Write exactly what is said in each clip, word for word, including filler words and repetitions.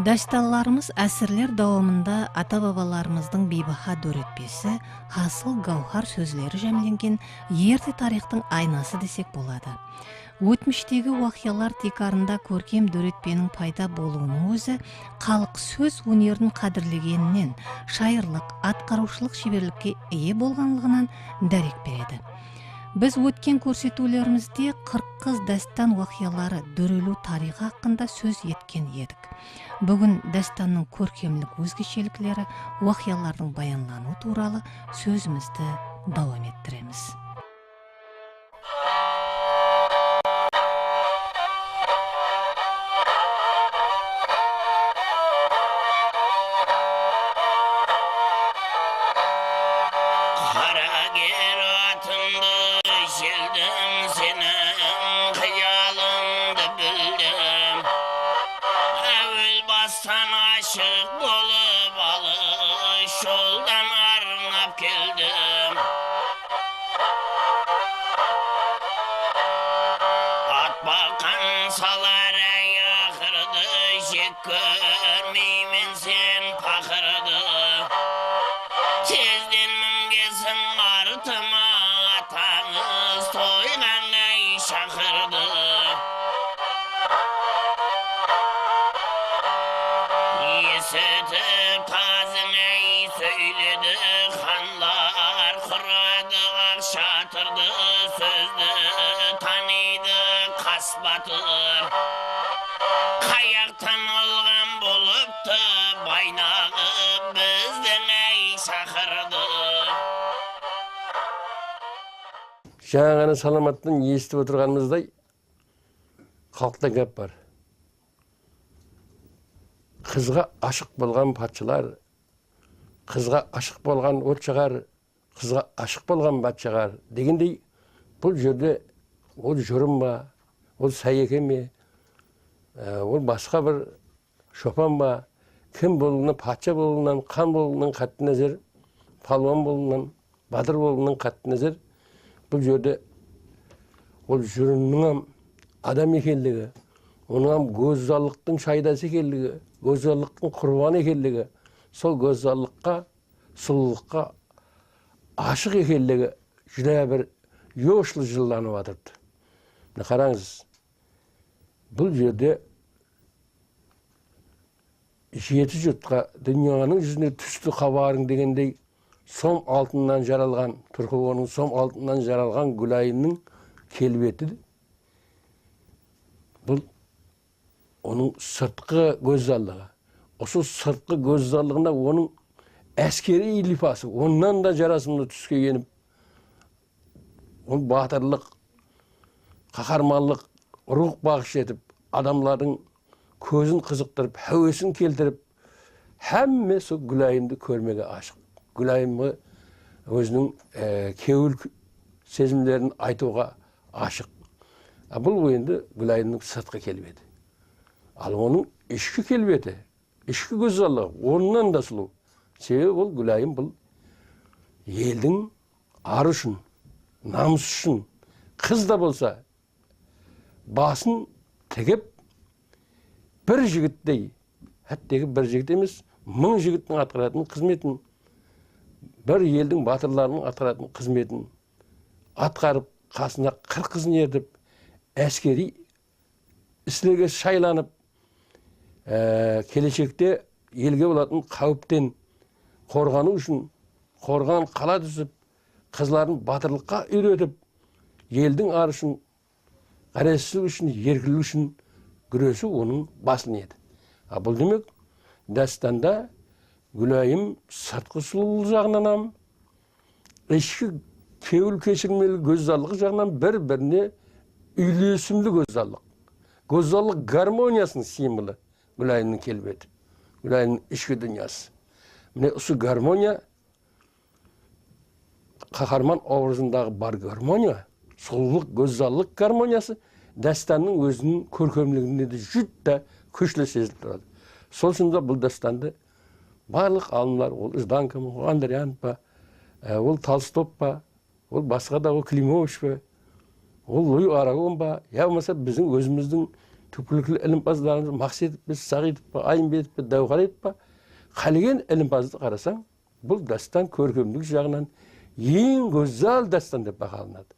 Dástanlarımız ásirler dawamında ata-babalarımızdıń biybaha dóretpesi, hasıl gáwhar sózleri jámlengen erte tariyxtıń aynası desek boladı. Ótmishtegi waqıyalar tiykarında kórkem dóretpeniń payda bolıwınıń ózi xalıq sóz ónerin qádirlegeninen, shayırlıq, atqarıwshılıq sheberlikke iye bolǵanlıǵınan dárek beredi. Biz ótken kórsetiwlerimizde Qırq qız dástan waqıyaları dóreliw tariyxı haqqında sóz etken edik. Búgin dástannıń kórkemlik ózgeshelikleri, waqıyalardıń bayanlanıwı tuwralı sózimizdi dawam ettiremiz. Qara ger atımdı jeldim, seniń qıyalıńdı bildim. Áwel bastan ashıq bolıp, alış joldan arnap keldim. At baqqan salar, áy, aqırdı, jek kórmeymen sen paqırdı. Tezden mingesiń artıma, atańız toyǵa áy shaqırdı. Esitip tazıń, áy, sóyledi, xanlar quradı aq shatırdı, sózdi tanıydı qas batır. Qayaqtan alǵan bolıptı baynaǵı bizdiń, áy, shaqırdı. Jańa ǵana Salamattan esitip otırǵanımızday, xalıqta gáp bar. Qızǵa ashıq bolǵan patshalar, qızǵa ashıq bolǵan ot jaǵar, qızǵa ashıq bolǵan bat jaǵar degendey, bul jerde ol jurın ba, ol sáyeke me, e, ol basqa bir shopan ba, kim bolıwınan, patsha bolıwınan, xan bolıwınan qátti názer, palwan bolıwınan, batır bolıwınan qátti názer, bul jerde ol jurınnıń hám adam ekenligi, onıń hám gózzallıqtıń shaydası ekenligi, gózzallıqtıń qurbanı ekenligi, sol gózzallıqqa, sulıwlıqqa ashıq ekenligi júdá bir yoshlı jıllanıp atırıptı. Mine qarańız, bul jerde jeti jurtqa, dúnyanıń júzine tústi xabarıń degendey, som altınnan jaralǵan, turqı onıń som altınnan jaralǵan Gúlayımnıń kelbeti, bul onıń sırtqı gózzallıǵı. Usı sırtqı gózzallıǵına onıń áskeriy lipası onnan da jarasımlı túske enip, ol batırlıq, qaharmanlıq ruwx baǵısh etip, adamlardıń kózin qızıqtırıp, háwesin keltirip, hámme sol Gúlayımdı kórmege ashıq. Gúlayımǵa óziniń, e, kewil k-, sezimlerin aytıwǵa ashıq. A, bul endi Gúlayımnıń sırtqı kelbeti. Al onıń ishki kelbeti, ishki gózzallıǵı onnan da sulıw. Sebebi ol Gúlayım bul eldiń arı ushın, namıs ushın, qız da bolsa basın tigip, bir jigittey, hátteki bir jigit emes, mıń jigittiń atqaratın xızmetin, bir eldiń batırlarınıń atqaratın xızmetin atqarıp, qasına qırq qızın ertip, áskeriy islerge shaylanıp, e, keleshekte elge bolatın qáwipten qorǵanıw ushın qorǵan qala dúzip, qızların batırlıqqa úyretip, eldiń arı ushın, ǵárezsizlik ushın, erkinlik ushın gúresiw onıń baslı niyeti. A, bul demek, dástanda Gúlayım sırtqı sulıwlıǵı jaǵınan hám, ishki kewil keshirmeli gózzallıǵı jaǵınan bir-birine úylesimli gózzallıq. Gózzallıq garmoniyasınıń simvolı Gúlayımnıń kelbeti, Gúlayımnıń ishki dúnyası. Mine, usı garmoniya, qaharman obrazındaǵı bar garmoniya, sulıwlıq, gózzallıq garmoniyası dástannıń óziniń kórkemliginde de júdá kúshli sezilip turadı. Sol ushın da bul dástandı barlıq alımlar, ol Jdanko ma, ol Andrianov pa, e, ol Tolstov pa, ol basqa da, ol Klimovich pe, ol Luis Aragon ba, ya bolmasa biziń ózimizdiń Túpkilikli ilimpazlarımız Maqsetov pe, Saǵitov pe, Ayımbetov pe, Dáwqaretov pe, qálegen ilimpazdı qarasań, bul dástan kórkemlik jaǵınan eń gózzal dástan dep bahalanadı.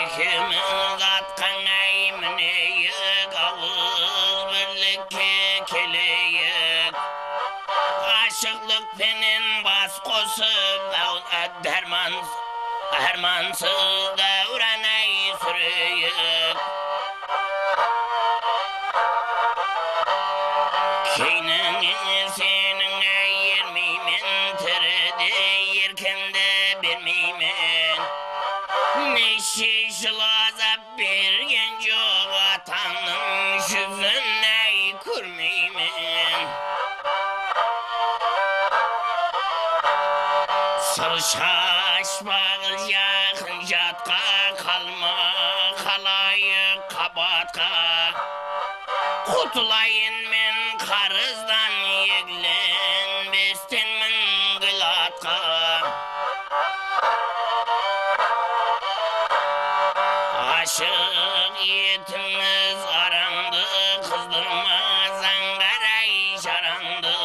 Ekewimiz atqan áy mineyik, awız birlikke keleyik. Ashıqlıq penen bas qosıp, aw-, dárman, ármansız dáwran áy súreyik. Keynińe seniń áy ermeymen, tiride erkindi bermeymen. Neshe jıl azap bergen joq atańnıń júzin áy kórmeymen. Sır shashpaǵıl jaqın jatqa, qalma qalayıq qabatqa. Qutılayın men qarızdan, eglenbesten min gúl atqa. Ashıq etińiz arańdı, qızdırma zańǵaray jarańdı.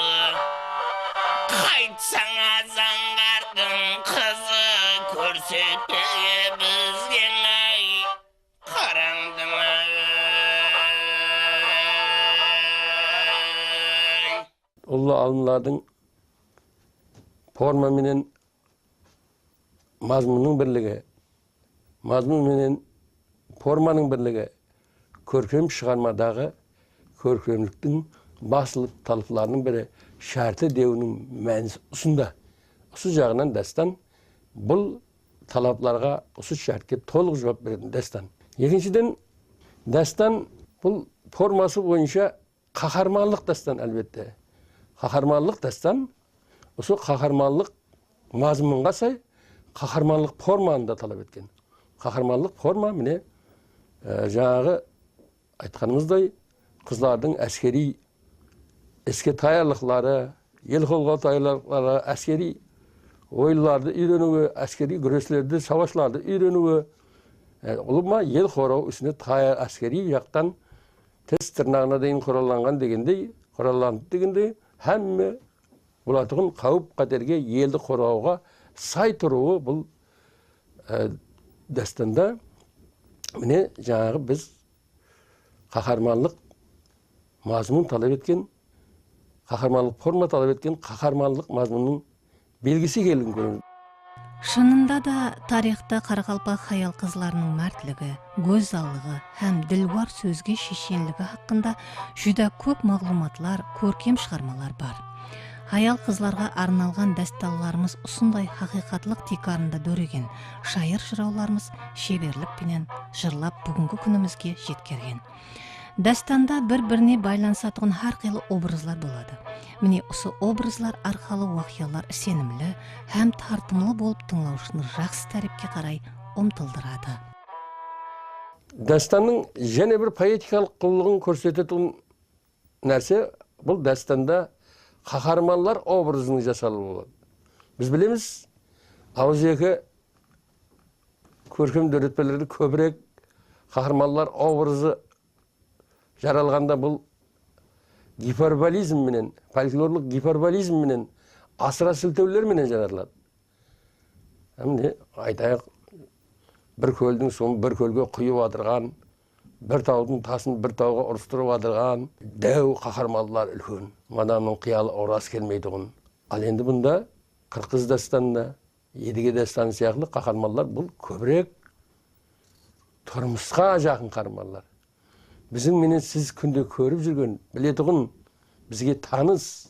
Qaytsań-a zańǵardıń qızı, kórsetpe bizge áy qarańdıń-áy. Ullı alımlardıń forma menen mazmunnıń birligi, mazmun menen formanıń birligi kórkem shıǵarmadaǵı kórkemliktiń baslı talaplarınıń biri, shárti dewiniń mánisi usında. Usı jaǵınan dástan bul talaplarǵa, usı shártke tolıq juwap beretuǵın dástan. Ekinshiden, dástan bul forması boyınsha qaharmanlıq dástan, álbette. Qaharmanlıq dástan, usı qaharmanlıq mazmunǵa say, qaharmanlıq formanı da talap etken. Qaharmanlıq forma, mine, e, jańaǵı aytqanımızday, qızlardıń áskeriy iske tayarlıqları, el qorǵaw tayarlıqları, áskeriy oyınlardı úyreniwi, áskeriy gúreslerdi, sawashlardı úyreniwi, e, ulıwma el qorǵaw isine tayar, áskeriy jaqtan tis tırnaǵına deyin qurallanǵan degendey, qurallanıp degendey, hámme bolatuǵın qáwip-qáterge, eldi qorǵawǵa say turıwı bul, e, dástanda, mine, jańaǵı biz qaharmanlıq mazmun talap etken, qaharmanlıq forma talap etken, qaharmanlıq mazmunnıń belgisi ekenligin kóremiz. Shınında da, tariyxta qaraqalpaq hayal-qızlarınıń mártligi, gózzallıǵı hám dilwar sózge sheshenligi haqqında júdá kóp maǵlıwmatlar, kórkem shıǵarmalar bar. Hayal-qızlarǵa arnalǵan dástanlarımız usınday haqıyqatlıq tiykarında dóregen shayır-jırawlarımız sheberlik penen jırlap búgingi kúnimizge jetkergen. Dástanda bir-birine baylanısatuǵın hár qıylı obrazlar boladı. Mine, usı obrazlar arqalı waqıyalar isenimli hám tartımlı bolıp, tıńlawshını jaqsı tárepke qaray umtıldıradı. Dástannıń jáne bir poetikalıq qullıǵın kórsetetuǵın nárse, bul dástanda qaharmanlar obrazınıń jasalıwı boladı. Biz bilemiz, awızeki kórkem dóretpelerde kóbirek qaharmanlar obrazı jaralǵanda, bul giperbolizm menen, folklorlıq giperbolizm menen, asıra siltewler menen jaratıladı. Hám ne aytayıq, bir kóldiń suwın bir kólge quyıp atırǵan, bir tawdıń tasın bir tawǵa urıstırıp atırǵan dáw qaharmanlar úlken. Adamnıń qıyalı ıwraz kelmeytuǵın. Al endi bunda Qırq qız dástanında, Edige dástanı sıyaqlı qaharmanlar bul kóbirek turmısqa jaqın qaharmanlar. Biziń menen siz kúnde kórip júrgen, biletuǵın, bizge tanıs,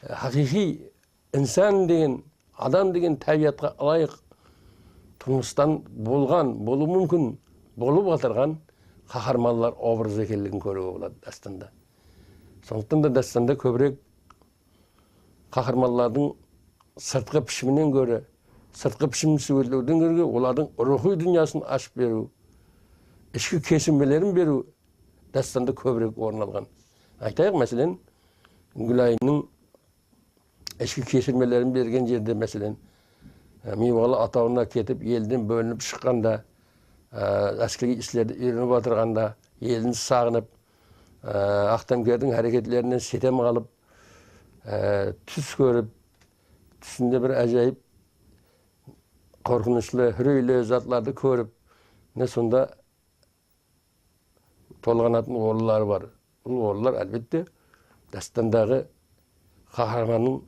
e, haqıyqıy insan degen, adam degen tábiyatqa ılayıq, turmıstan bolǵan, bolıwı múmkin, bolıp atırǵan qaharmanlar obrazı ekenligin kóriwge boladı dástanda. Sonlıqtan da dástanda kóbirek qaharmanlardıń sırtqı pishiminen góre, sırtqı pishimin súwretlewden góre, olardıń ruwxıy dúnyasın ashıp beriw, ishki kesirmelerin beriw dástanda kóbirek orın alǵan. Aytayıq, máselen, Gúlayımnıń ishki kesirmelerin bergen jerde, máselen, e, miywalı atawına ketip, elden bólinip shıqqanda, e, áskeriy islerdi úyrenip atırǵanda, elin saǵınıp, e, Aqtámkerdiń háreketlerinen setem alıp, e, tús kórip, túsinde bir ájayıp qorqınıshlı, húreyli zatlardı kórip, mine, sonda tolǵanatın orınları bar. Bul orınlar, álbette, dástandaǵı qaharmannıń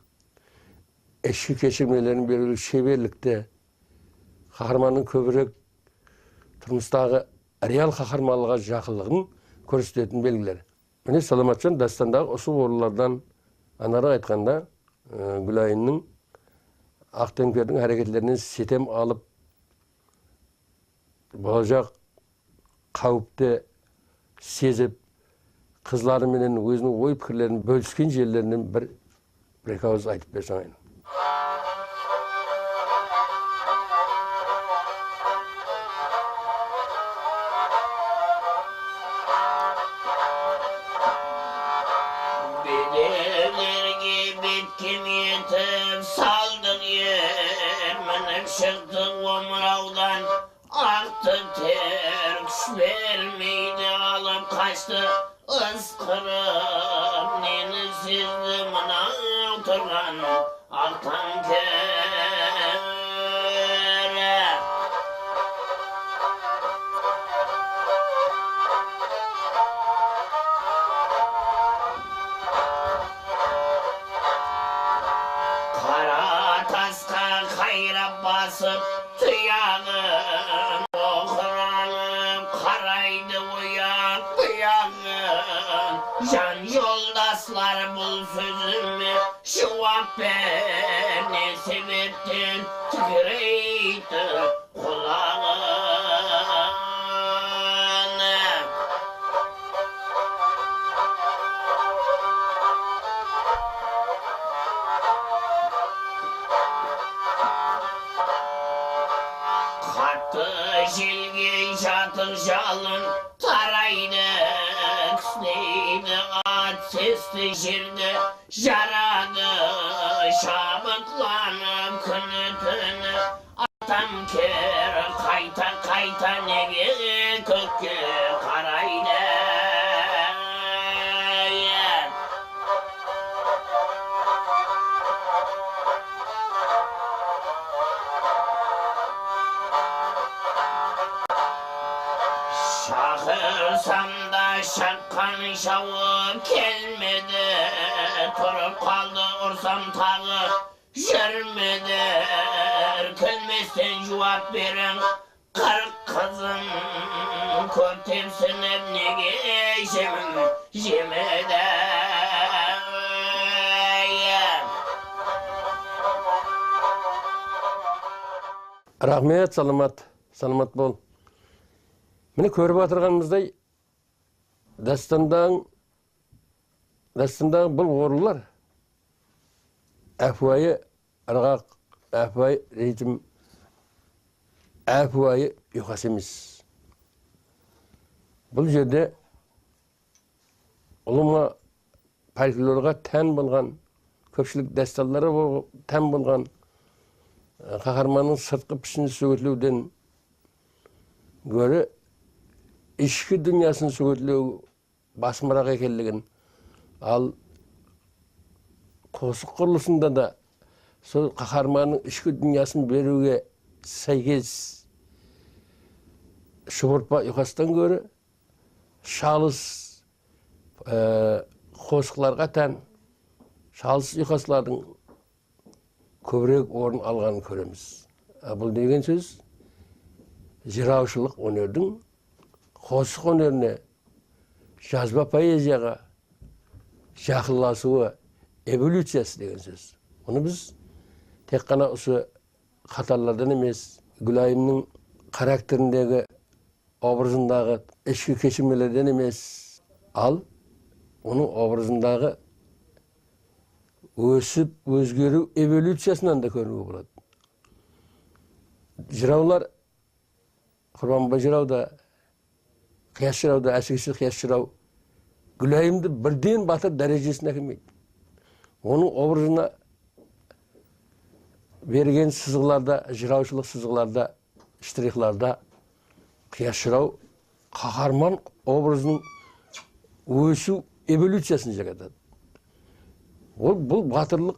ishki keshirmelerin beriwlik sheberlikti, qaharmannıń kóbirek turmıstaǵı real qaharmanlıǵa jaqınlıǵın kórsetetin belgiler. Mine, Salamatjan, dástandaǵı usı orınlardan, anaraq aytqanda, e, Gúlayımnıń Aqtámkerdiń háreketlerinen setem alıp, bolajaq qáwipti sezip, qızları menen óziniń oy-pikirlerin bólisken jerlerinen bir, bir-eki awız aytıp berseń, ayın. Bedewlerge betkem etip saldıq er, minip shıqtıq omırawdan. Aqtıq ter kúsh bermeydi, alıp qashtı ısqırıp. Neni sezdi mınaw turǵan Aqtámker? Qara tasqa qayrap basıp, tuyaǵın oqıranıp qaraydı oyaq-buyaǵın. Jan joldaslar, bul sózime juwap ber, ne sebepten tikireydi qulaǵın? Qattı jelge jatıq jalın taraydı, kisneydi at, sesti jerdi jaradı, shabıtlanıp kúni-túni. Aqtámker qayta-qayta nege kókke qaraydı? Shaqirsam da shaqqan shawıp kelmedi, turıp qaldı, ursam taǵı júrmedi. Irkinbesten juwap beriń, qırq qızım kóp tepsinip, nege jemiń jemedi? Raxmet, salamat, salamat bol. Mine, kórip atırǵanımızday, dástandań, dástandaǵı bul orınlar ápiwayı ırǵaq, ápiwayı ritm, ápiwayı uyqas emes. Bul jerde ulıwma folklorǵa tán bolǵan, kópshilik dástanları bol-, tán bolǵan, e, qaharmannıń sırtqı pishinin súwretlewden góre ishki dúnyasın súwretlew basımıraq ekenligin, al qosıq qurılısında da sol qaharmannıń ishki dúnyasın beriwge sáykes shıbırtpa uyqastan góre shalıs, e, qosıqlarǵa tán shalıs uyqaslardıń kóbirek orın alǵanın kóremiz. A, bul degen sóz jırawshılıq ónerdiń qosıq ónerine, jazba poeziyaǵa jaqınlasıwı, evolyuciyası degen sóz. Bunı biz tek ǵana usı qatarlardan emes, Gúlayımnıń xarakterindegi obrazındaǵı ishki keshirmelerden emes, al onıń obrazındaǵı ósip ózgeriw evolyuciyasınan da kóriwge boladı. Jırawlar, Qurbanbay jıraw da, Qıyas jıraw da, ásirese Qıyas jıraw Gúlayımdı birden batır dárejesine ákelmeydi. Onıń obrazına bergen sızıqlarda, jırawshılıq sızıqlarda, shtrixlarda Qıyas jıraw qaharman obrazınıń ósiw evolyuciyasın jaratadı. Ol, bul batırlıq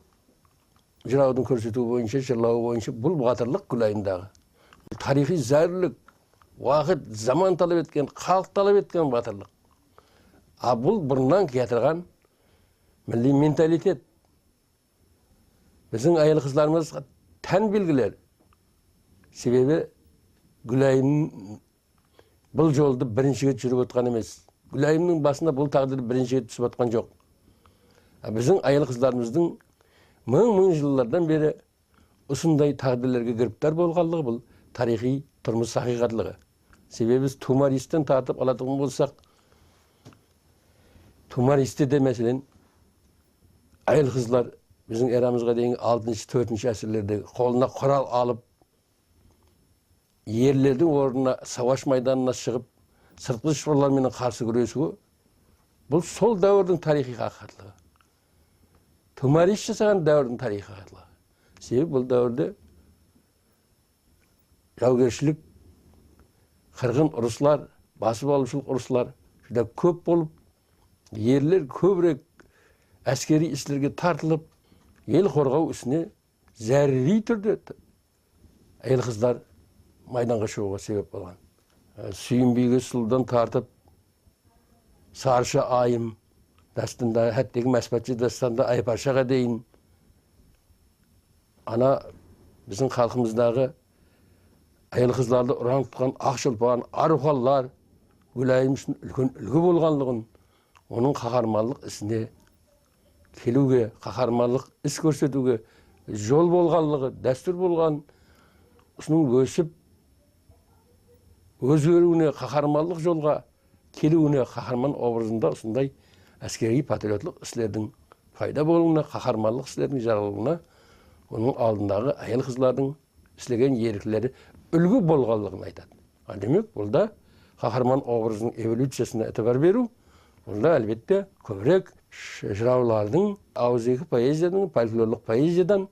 jırawdıń kórsetiwi boyınsha, jırlawı boyınsha bul batırlıq Gúlayımdaǵı. Bul tariyxıy zárúrlik, waqıt, zaman talap etken, xalıq talap etken batırlıq. A bul burınnan kiyatırǵan milliy mentalitet. Biziń ayal-qızlarımızǵa tán belgiler. Sebebi Gúlayım bul joldı birinshi ret júrip otqan emes. Gúlayımnıń basına bul táǵdir birinshi ret túsip atqan joq. A, biziń ayal-qızlarımızdıń mıń-mıń jıllardan beri usınday táǵdirlerge giriptar bolǵanlıǵı bul tariyxıy turmıs haqıyqatlıǵı. Sebebi biz Tumaristen tartıp alatuǵın bolsaq, Tumariste de, máselen, ayal-qızlar biziń eramızǵa deyingi altınshı, tórtinshi ásirlerde qolına qural alıp, erlerdiń ornına sawash maydanına shıǵıp, sırtqı dushpanlar menen qarsı gúresiwi, bul sol dáwirdiń tariyxıy haqıyqatlıǵı. Tumaris jasaǵan dáwirdiń tariyxıy haqıyqatlıǵı. Sebebi bul dáwirde jawgershilik, qırǵın urıslar, basıp alıwshılıq urıslar júdá kóp bolıp, erler kóbirek áskeriy islerge tartılıp, el qorǵaw isine zárúriy túrde ayal-qızlar maydanǵa shıǵıwǵa sebep bolǵan. E, Súyinbiyge sulıwdan tartıp, Sarshı ayım dástanında, hátteki Másbátshi dástanında Ayparshaǵa deyin, ana, biziń xalqımızdaǵı ayal-qızlardı uran tutqan Aqshulpan, Arıwxanlar Gúlayım ushın úlken úlgi bolǵanlıǵın, onıń qaharmanlıq isine keliwge, qaharmanlıq is kórsetiwge jol bolǵanlıǵı, dástúr bolǵan, usınıń ósip, ózgeriwine, qaharmanlıq jolǵa keliwine, qaharman obrazında usınday áskeriy-patriotlıq islerdiń payda bolıwına, qaharmanlıq islerdiń jaralǵanına, onıń aldındaǵı ayal-qızlardıń islegen erlikleri úlgi bolǵanlıǵın aytadı. A, demek, bul da qaharman obrazınıń evolyuciyasına itibar beriw, bul da, álbette, kóbirek sh-, jırawlardıń awızeki poeziyadan, folklorlıq poeziyadan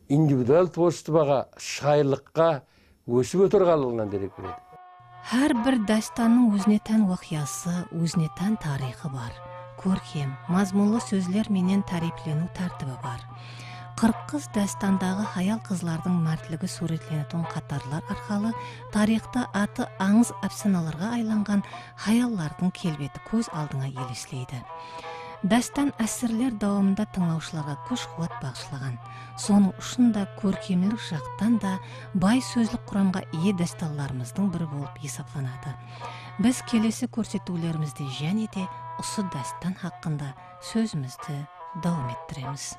individual tvorchestvoǵa, shayırlıqqa ósip otırǵanlıǵınan derek beredi. Hár bir dástannıń ózine tán waqıyası, ózine tán tariyxı bar. Kórkem, mazmunlı sózler menen táriypleniw tártibi bar. Qırq qız dástandaǵı hayal-qızlardıń mártligi súwretlenetuǵın qatarlar arqalı tariyxta atı ańız ápsanalarǵa aylanǵan hayallardıń kelbeti kóz aldıńa elesleydi. Dástan ásirler dawamında tıńlawshılarǵa kúsh-quwat baǵıshlaǵan. Sonıń ushın da kórkemlik jaqtan da bay sózlik quramǵa iye dástanlarımızdıń biri bolıp esaplanadı. Biz kelesi kórsetiwlerimizde jáne de usı dástan haqqında sózimizdi dawam ettiremiz.